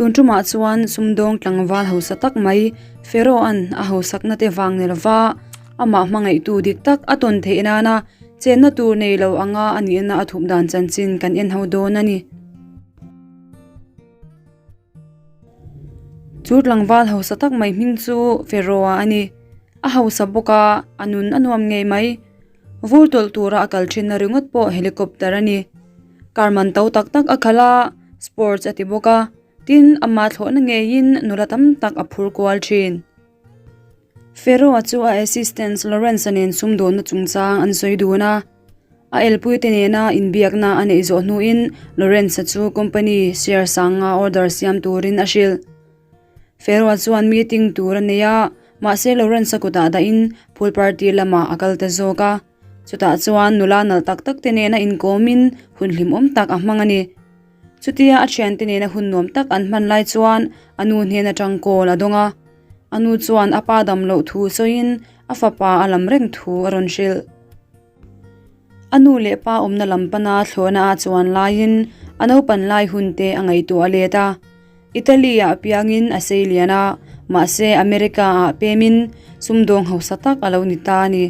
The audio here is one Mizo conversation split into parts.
Tun tumah chuan sumdawng tlangval hausa tak mai Pharaoh-a'n a hausakna te vang ni lova amah hmangaihtu dik tak a tawn theih nana chenna tur nei lo anga a nihna a thup dan chanchin kan en ho dawn a ni. Chu tlangval hausa tak mai hming chu Pharaoh-a a ni. A hausa bawk a, a nun a nuam ngei mai. Vur tawlh tura a kal thinna ringawt pawh helicopter a ni. Car man to tak tak a khalh a, sports a ti bawk a, tin amah thlawhna ngeiin nula tam tak a phur kual thin. Pharaoh-a chu a assistant Lawrence-a nen sumdawnna chungchang an sawi dun a. A elpuite nena inbiakna a neih zawh hnuin Lawrence-a chu company share sanga order siam turin a hrilh. Pharaoh chuan meeting tur a nei a, mahse Lawrence-a kutah dahin pool party lamah a kal ta zawk a. Chutah chuan nula nalh tak tak te nena inkawmin hun hlimawm tak a hmang a ni. Chutia a thiante nena hun nuam tak an hman lai chuan a nu hnen atang call a dawng a. A nu chuan a pa dam loh thu sawiin a fapa a lam reng thu a rawn hrilh. A nu leh pa awmna lam pana thlawhna a chuan laiin a naupan lai hun te a ngaihtuah let a. Italy-ah piangin a sei lian a, mahse America-ah pemin sumdawng hausa tak a lo ni ta a ni.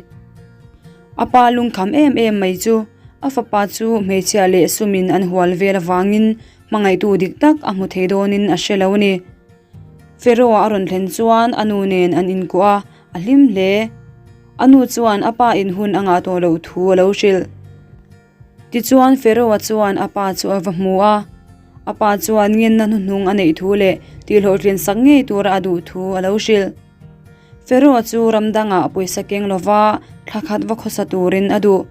A pa lungkham em em mai chu a fapa chu hmeichhia leh sumin an hual vel avangin hmangaihtu dik tak a hmu thei dawnin a hre lo a ni. Pharaoh-a a rawn thlen chuan a nu nen an inkuah a, a hlim hle. A nu chuan a pa in hun a ngah tawh loh thu a lo hrilh. Tichuan Pharaoh-a chuan a pa chu a va hmu a, a pa chuan ngenna hnuhnung a neih thu leh tihhlawhtlin sak ngei tura a duh thu a lo hrilh. Pharaoh-a chu ram dangah pawisa keng lova thla khat va khawsa turin a duh.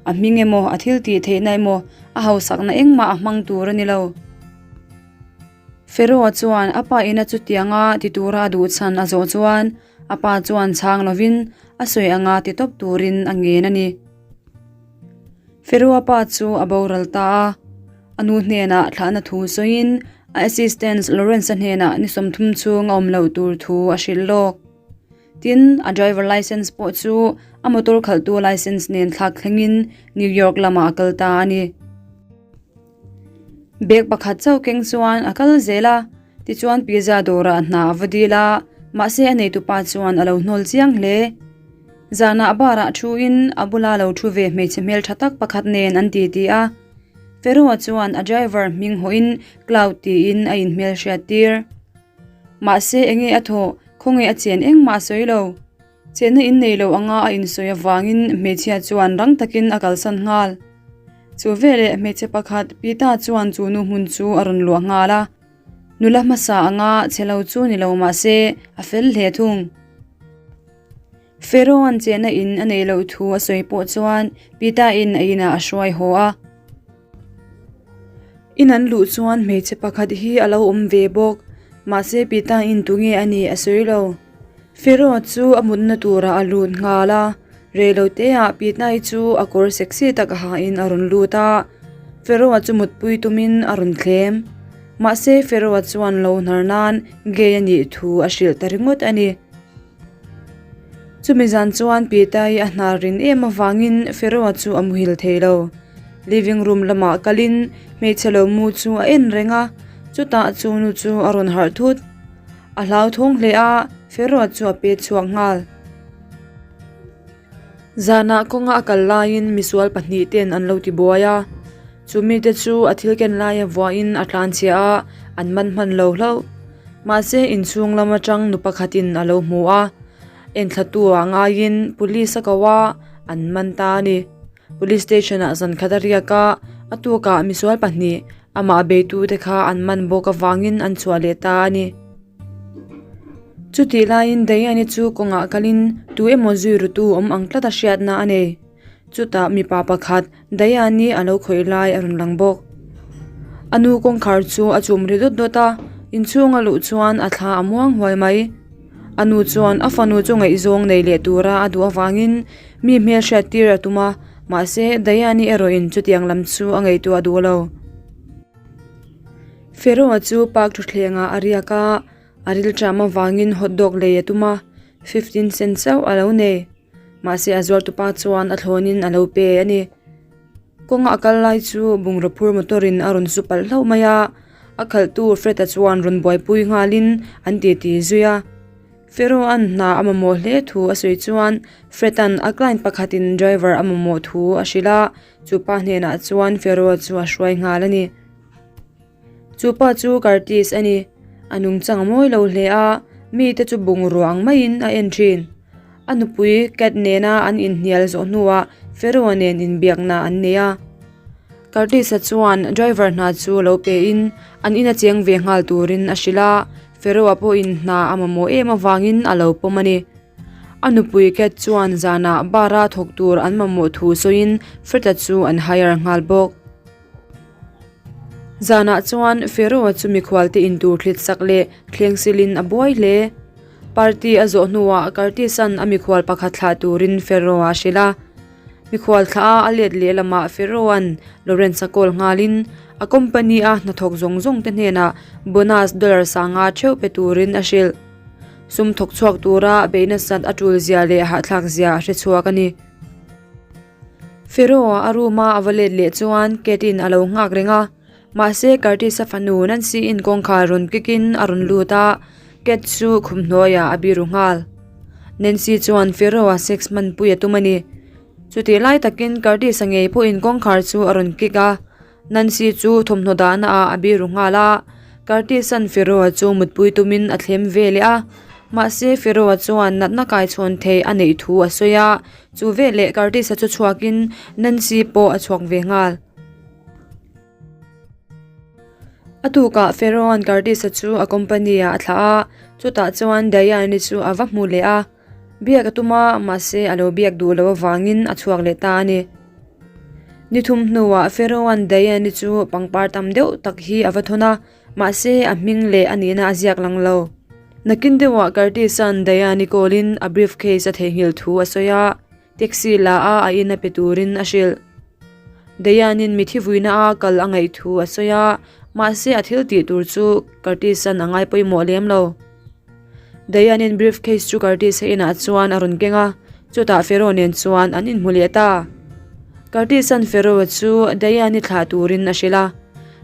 A hming emaw, a thil tih theihna emaw, a hausakna engmah a hmang tur a ni lo. Pharaoh-a chuan a pa ina chutianga ti tura a duh chhan a zawh chuan a pa chuan chhang lovin a sawi anga ti tawp turin a ngen a ni. Pharaoh-a pa chu a boral ta a, a nu hnenah thlahna thu sawiin a assistant Lawrence-a hnenah ni 30 chhung a awm loh tur thu a hrilh lawk. Tin, a driver licence pawh chu a motor khalhtu licence nen thlak thlengin New York lamah a kal ta a ni. Bag pakhat chauh keng chuan a kal zel a, tichuan pizza dawrah hna a va dil a, mahse a neitupa chuan a lo hnawl chiang hle. Zanah bar-ah thuin a bula lo thu ve hmeichhe hmeltha tak pakhat nen an titi a. Pharaoh-a chuan a driver hming hawhin Cloud tiin a inhmelhriat tir. Mahse enge a thawh, khawnge a chen engmah a sawi lo. Chenna in nei lo anga a insawi avangin hmeichhia chuan rang takin a kalsan nghal. Chu veleh hmeichhe pakhat Pita chuan chu nu hmun chu a rawn luah nghal a. Nula hmasa anga che lo chu ni lo mahse a fel hle thung. Pharaoh-a'n chenna in a neih loh thu a sawi pawh chuan Pita-in a inah a hruai haw a. In an luh chuan hmeichhe pakhat hi a lo awm ve bawk, mahse Pita-in tunge a nih a sawi lo. Pharaoh chu a mutna turah a lut nghal a, reiloteah Pita-i chu a kawr sexy tak hain a rawn lut a, Pharaoh chu mutpui tumin a rawn thlem. Mahse Pharaoh chuan lo hnar nan gay a nih thu a hrilh ta ringawt a ni. Chumi zan chuan Pita-i a hnar rin em avangin Pharaoh chu a muhil thei lo. Living room lamah kalin hmeichhe lo mu chu a en reng a, chutah chu nu chu a rawn harh thut. A hlauthawng hle a, Pharaoh chu a pet chhuak nghal. Zanah kawnga a kal laiin misual pahnih ten an lo ti buai a, chu mite chu a thil ken laia vuahin a tlanchhia a, an man hman lo hlauh. Mahse inchhung lam atang nu pakhatin a lo hmu a, enthlatu ah ngaiin police a ko a, an man ta a ni. Police station ah zan khat a riak a, a tukah misual pahnih amah beitute kha an man bawk avangin an chhuah leh ta a ni. Chutih laiin Diane-i chu kawngah kalin tu emaw zui rutu awm ang tlat a hriatna a nei. Chutah mipa pakhat Diane-i a lo khawih lai a rawn lang bawk. A nu kawngkhar chu a chum ri dawt dawt a, inchhung a luh chuan a thla a muang huai mai. A nu chuan a fanu chu ngaihzawng nei leh tura a duh avangin mi hmelhriat tir a tum a, mahse Diane-i erawhin chutiang lam chu a ngaihtuah duh lo. Pharaoh-a chu park thutthlengah a riak a, a rilṭam avangin hot dog lei a tum a, 15 cent chauh a lo nei. Mahse a zuartupa chuan a thlawnin a lo pe a ni. Kawnga a kal lai chu bungraw phur motor in a rawn su palh hlauh mai a, A khalhtu Fred-a chuan rawn buaipui nghalin an titi zui a. Fero-a'n hna a mamawh hle thu a sawi chuan Fred-a'n a client pakhatin driver a mamawh thu a hrilh a, chu pa hnenah chuan Fero-a chu a hruai nghal a ni. Chu pa chu Curtis a ni. A nungchang a mawi lo hle a, mite chu bungrua ang maiin a en thin. A nupui Kat nena an inhnial zawh hnuah Fero-a nen inbiakna an nei a. Curtis-a chuan driver hna chu lo pein an ina cheng ve nghal turin a hrilh a, Fero-a pawhin hna a mamawh em avangin a lo pawm a ni. A nupui Kat chuan zanah bar-a thawk tur an mamawh thu sawiin Fred-a chu an hire nghal bawk. Zanah chuan Fero-a chu mikhualte intur thlit sak leh thleng silin a buai hle. Party a zawh hnuah Curtis-a'n a mikhual pakhat thlah turin Fero-a a hrilh a. Mikhual thlah a a let leh lamah Fero-a'n Lawrence-a call nghalin a company-a hnathawk zawng zawng te hnenah bonus dollar sanga theuh pe turin a hrilh. Sum thawk chhuak tura beih nasat a tul zia leh hahthlak zia a hre chhuak a ni. Fero-a a room-a a va let leh chuan Kate-in a lo nghak reng a, mahse Curtis-a fanu Nancy-in kawngkhar rawn kick-in a rawn lut a, Kate chu khum hnuaiah a biru nghal. Nancy chuan Fero-a sex hmanpui a tum a ni. Chutih lai takin Curtis-a ngei pawhin kawngkhar chu a rawn kick a, Nancy chu thawmhnaw dahna ah a biru nghal a, Curtis-a'n Fero-a chu mutpui tumin a thlem ve leh a. Mahse Fero-a chuan natna kaichhawn theih a neih thu a sawi a, chu veleh Curtis-a chu chhuakin Nancy pawh a chhuak ve nghal. A tukah Fero-a'n Curtis-a chu a company-ah a thlah a, chutah chuan Diane-i chu a va hmu leh a. Biak a tum a, mahse a lo biak duh loh avangin a chhuak leh ta a ni. Ni thum hnuah Pharaoh-a'n Diane-i chu pangpar tam deuh tak hi a va thawn a, mahse a hming leh a nihna a ziak lang lo. Nakin deuhah Curtis-a'n Diane-i call-in a briefcase a theihnghilh thu a sawi a, taxi la a a in a pe turin a hrilh. Diane-in mithi vuina a kal a ngaih thu a sawi a, mahse a thil tih tur chu Curtis-a'n a ngai pawimawh lem lo. Diane-in briefcase chu Curtis-a inah chuan a rawn keng a, chutah Fero nen chuan an inhmu leh ta. Curtis-a'n Fero chu Diane-i thlah turin a hrilh a.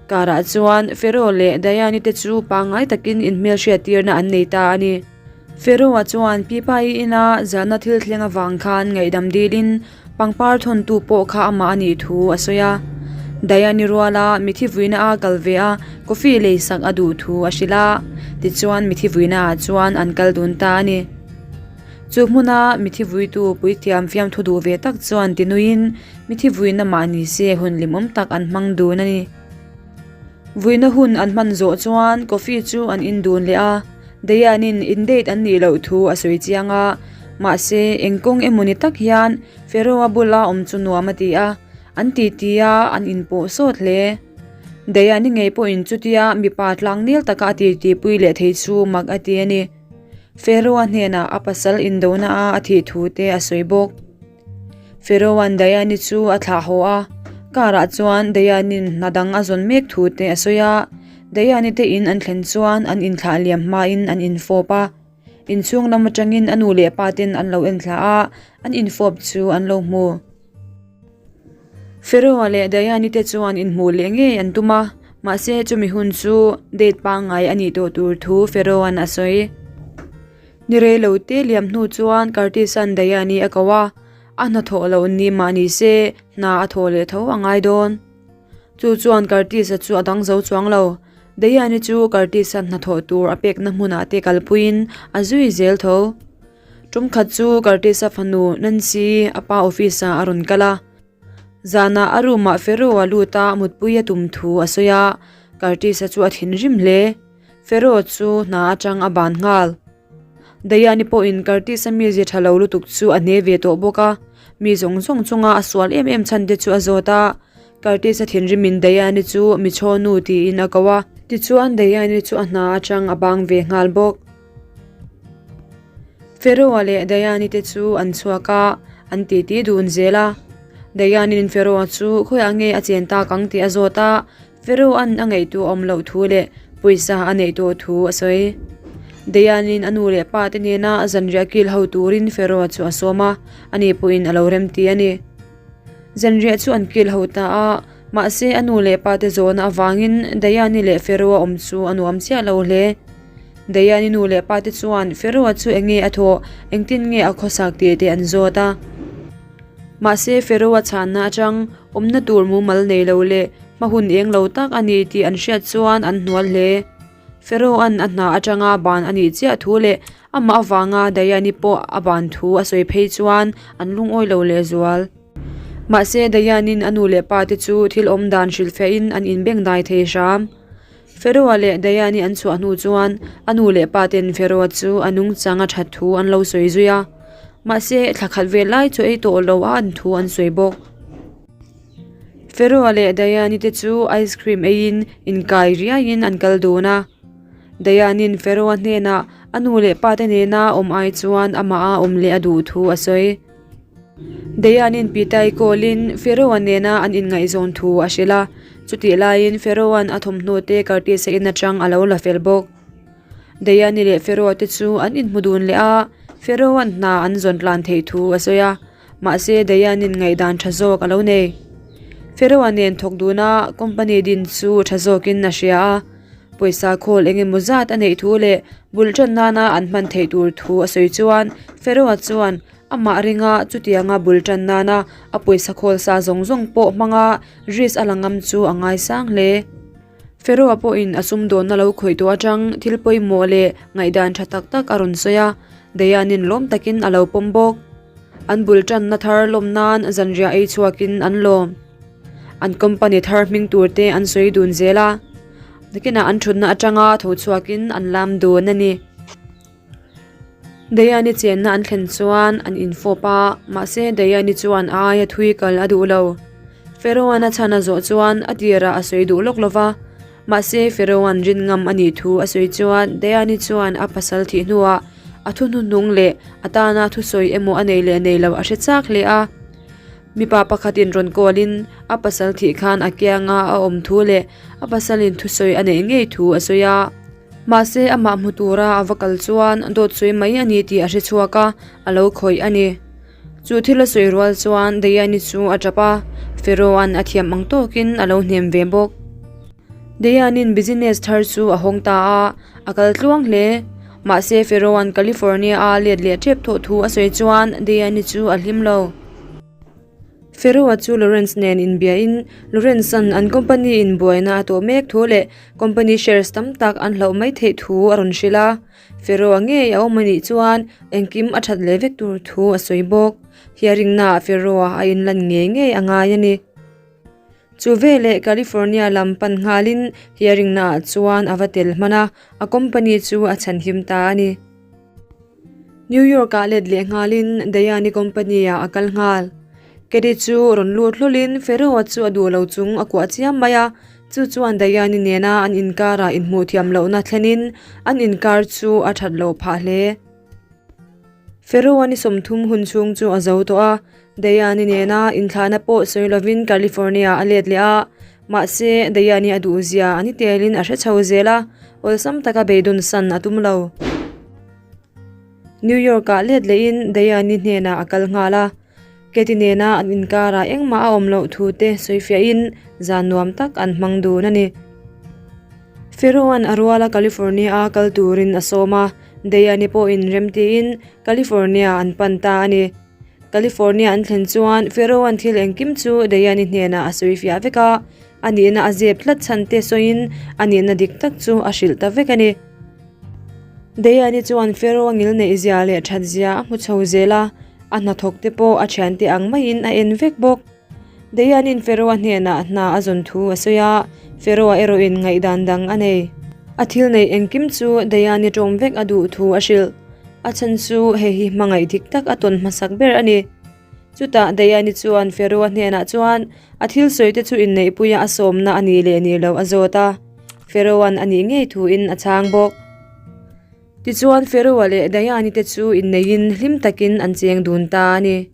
Car-ah chuan Fero leh Diane-i te chu pangngai takin inhmelhriat tirna an nei ta a ni. Fero-a chuan Pipa-i ina zahna thil thleng avang khan ngaihdam dilin Pangpar thawntu pawh kha amah a nih thu a sawi a. Diane-i ruala mithi vuina a kal ve a, coffee lei sak a duh thu a hrilh a. Tichuan mithi vuina ah chuan an kal dun ta a ni. Chu hmuna mithi vuitu puithiam fiamthu duh ve tak chuan tinuiin mithi vuina mah ni se hun hlimawm tak an hmang dun a ni. Vuina hun an hman zawh chuan coffee chu an in dun leh a. Diane-in in date an nih loh thu a sawi chiang a, mahse eng kawng emawni tak hian Pharaoh-a bula awm chu nuam a ti a, an titi a, an inpawh sawt hle. Diane-i ngei pawhin chutia mipa tlangnel taka a titipui leh thei chu mak a ti a ni. Pharaoh-a hnenah a pasal indona a a thih thu te a sawi bawk. Pharaoh-a'n Diane-i chu a thlah haw a, car-ah chuan Diane-i'n hna dang a zawn mek thu te a sawi a. Diane-i te in an thlen chuan an inthlah liam hmain an infawp a. Inchhung lam atangin a nu leh pa ten an lo enthla a, an infawp chu an lo hmu. Pharaoh-a leh Diane-i te chuan inhmuh leh ngei an tum a, mahse chumi hun chu date pangngai a nih tawh tur thu Pharaoh-a'n a sawi. Ni rei lo te liam hnu chuan Curtis-a'n Diane-i a ko a, a hnathawh loh ni mah ni se hna a thawh leh tho a ngai dawn. Chu chuan Curtis-a chu a dang zo chuang lo. Diane-i chu Curtis-a hnathawh tur a pekna hmunah te kalpuiin a zui zel tho. Tum khat chu Curtis-a fanu Nancy-i a pa office-ah a rawn kal a. Zanah a room-ah Fero a lut a, mutpui a tum thu a sawi a, Curtis-a chu a thinrim hle. Fero chu hna atang a ban nghal. Diane-i pawhin Curtis-a mizia tha lo lutuk chu a hne ve tawh bawk a, mi zawng zawng chunga a sual em em chhan te chu a zawt a. Curtis-a thinrimin Diane-i chu michhaw nu tiin a ko a. Tichuan Diane-i chu a hna atang a bang ve nghal bawk. Fero-a leh Diane-i te chu an chhuak a, an titi dun zel a. Diane-in Fero-a chu khawiah nge a chen tak ang tih a zawt a, Pharaoh-a'n a ngaihtuah awm loh thu leh pawisa a neih tawh thu a sawi. Diane-in a nu leh pa te hnena zanriah kil ho turin Pharaoh-a chu a sawm a, ani pawhin a lo remti a ni. Zanriah chu an kil ho ta a, Mahse, a nu leh pa te zawhna avangin Dayani leh Feroa awm chu a nuam chiah lo hle. Dayani nu leh pa te chuan Feroa chu eng nge a thawh, engtin nge a khawsak tih te an zawt a. Mahse, Feroa chhanna atang awmna tur mumal nei lo leh hma hun eng lo tak a ni tih an hriat chuan an hnual hle. Feroa'n a hna atanga ban a nih chiah thu leh amah avanga Dayani pawh a ban thu a sawi phei chuan an lungawi lo lehzual. Mahse, Dayanin a nu leh pa te chu thil awm dan hrilhfiahin an inbengdai thei hram. Feroa leh Dayani an chhuah hnu chuan a nu leh pa ten Feroa chu a nungchang a that thu an lo sawi zui a. Mahse, thla khat vel lai chu ei tawh lo a an thu an sawi bawk. Feroa leh Dayani te chu ice cream eiin inkai riaiin an kal dun a. Dayanin Feroa hnenah a nu leh pa te nena awm ai chuan amah a awm leh a duh thu a sawi. Dayanin Pitai kawlin Feroa nena an inngaihzawn thu a hrilh a, chutih laiin Feroa'n a thawmhnaw te Curtis-a in atang a lo la fel bawk. Dayani leh Feroa te chu an inhmu dun leh a, Feroa'n hna an zawn tlan theih thu a sawi a, mahse Dayanin ngaihdan tha zawk a lo nei. Feroa nen thawk duna company din chu tha zawkin a hria a, pawisa khawl eng emaw zat a neih thu leh bul tan nana an hman theih tur thu a sawi chuan Feroa chuan Amah ringa chutianga bul tan nana a pawisa khawl sa zawng zawng pawh hmanga risk a la ngam chu a ngaisang hle. Feroa pawhin a sumdawnna lo khawih tawh atang thil pawimawh leh ngaihdan tha tak tak a rawn sawi a, Dayanin lawm takin a lo pawm bawk. An bul tanna thar lawm nan zanriah ei chhuakin an lawm. An company thar hming tur te an sawi dun zel a, nakinah an thutna atanga tho chhuakin an lam dun a ni. Dayani chenna an thlen chuan an infawp a, mahse Dayani chuan a aia thui kal a duh lo. Feroan a chhan a zawh chuan a tirah a sawi duh lawk lo va, mahse Feroan rin ngam a nih thu a sawi chuan Dayani chuan a pasal thih hnuah a thu hnuhnung leh a tana thusawi emaw a nei leh nei lo a hre chak hle a. Mipa pakhatin rawn kawlin a pasal thih khan a kianga a awm thu leh a pasalin thusawi a neih ngei thu a sawi a. Mahse, amah hmu tura a va kal chuan dawt sawi mai a ni tih a hre chhuak a, a lo khawih a ni. Chu thil a sawi rual chuan Dayani chu a tap a, Feroa'n a thiam ang tawkin a lo hnem ve bawk. Dayani'n business thar chu a hawng ta a, a kal tluang hle. Mahse, Feroa'n California-a let leh tep thawh thu a sawi chuan Dayani chu a hlim lo. Feroa chu Lawrence nen inbiain Lawrence-a'n an company in buaina a tawh mek thu leh company shares tam tak an hlauh mai theih thu a rawn hrilh a. Feroa ngei a awm a nih chuan engkim a that leh vek tur thu a sawi bawk. Hearing-naah Feroa a inlan ngei ngei a ngai a ni. Chu veleh California lam pan nghalin hearing-naah chuan a va tel hman a, a company chu a chhanhim ta a ni. New York-ah let leh nghalin Dayani company-ah a kal nghal. Katie chu rawn lut hlawlin Feroa chu a duh lo chung a kuah chiam mai a, chu chuan Dayani nena an inkarah inhmuh thiam lohna thlenin an inkar chu a that loh phah hle. Feroa ni 30 hun chhung chu a zo tawh a, Dayani nena inthlahna pawh sawi lovin California a let leh a, mahse Dayani a duhzia a ni telin a hre chho zel a, awlsam taka beidawn san a tum lo. New York-ah let lehin Dayani hnenah a kal nghal a, Katie nena an inkarah engmah a awm loh thu te sawifiahin zan nuam tak an hmang dun a ni. Feroan a ruala California-a kal turin a sawm a, Dayani pawhin remtiin California an pan ta a ni. California an thlen chuan Feroan thil engkim chu Dayani hnenah a sawifiah vek a, a nihna a zep tlat chhan te sawiin a nihna dik tak chu a hrilh ta vek a ni. Dayani chuan Fero a ngil neih zia leh that zia a hmu chho zel a, a hnathawk te pawh a thiante ang maiin a en vek bawk. Dayani'n Fero-a hnenah hna a zawn thu a sawi a, Fero-a erawhin ngaihdan dang a nei. A thil neih engkim chu Dayani tawm vek a duh thu a hrilh. A chhan chu hei hi hmangaih dik tak a tawn hmasak ber a ni. Chutah Dayani chuan Feroa hnenah chuan a thil sawi te chu inneihpuia a sawmna a nih leh nih loh a zawt a, Feroa'n a nih ngei thuin a chhang bawk. Tichuan Feroa leh Dayani te chu inneihin hlim takin an cheng dun ta a ni.